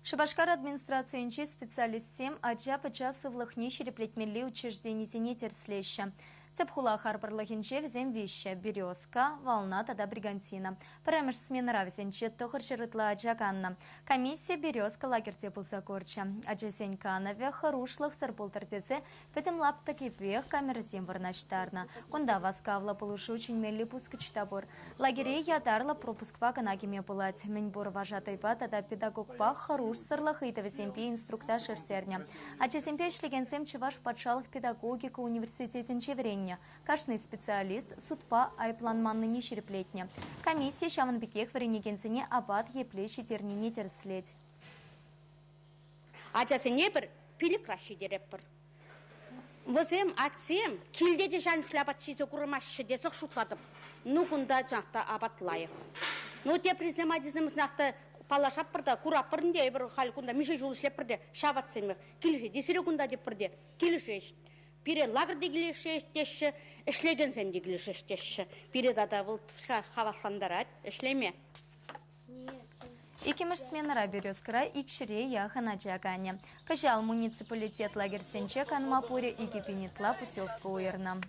Шупашкар администрацийӗнчи специалистсем ача-пӑча сывлӑхне ҫирӗплетмелли учрежденисене тӗрӗслеҫҫӗ. Тӗп хула харпӑрлӑхӗнче вӗсем виҫҫӗ: «Березка», «Волна» тата «Бригантина». Пӗрремӗш сменӑра вӗсенче 900 ытла ача каннӑ. Комисси «Березка» лагерьте пулса курчӗ. Ачасен канӑвӗ хӑрушлӑхсӑр пултӑр тесе пӗтӗм лаптӑкӗпех камерӑсем вырнаҫтарнӑ. Кунта васкавлӑ пулӑшу чӗнмелли пускӑч та пур. Лагере ятарлӑ пропускпа кӑна кӗме пулать. Мӗнпур вожатӑйпа тата педагогпа хӑрушсӑрлӑх ыйтӑвӗсемпе инструктаж ирттернӗ. Ачасемпе ӗҫлекенсем Чӑваш патшалӑх педагогика университетӗнче вӗреннӗ. Кашни специалист судпа айӑпланманнине ҫирӗплетнӗ. Комисси ҫавӑн пекех вӗренекенсене апат епле ҫитернине тӗрӗслет. Ачасене пӗр пилӗкрах ҫитеретпӗр. Вӗсем, атьсем, килте те ҫан чухлӗ апат ҫисе курмаҫҫӗ тесех шутлатӑп. Ну, кунта чӑнах та апат лайӑх. Ну, теприсем ачисем чӑнах та паллашатпӑр та, куратпӑр ӗнтӗ эпир халь кунта миҫе ҫул ӗҫлетпӗр те, ҫав атьсемех. Килӗшет те сире кунта тетпӗр те, килӗшет. Пире лагерь те килӗшет теҫҫӗ, ӗҫлекенсем те килӗшеҫ теҫҫӗ. Пире тата вӑл хаваслантарать ӗҫлеме. Иккӗмӗш сменӑра «Березкӑра» икҫӗре яхӑн ача канӗ. Кӑҫал муниципалитет лагерьсенче канма пурӗ 2000 ытла путевка уйӑрнӑ.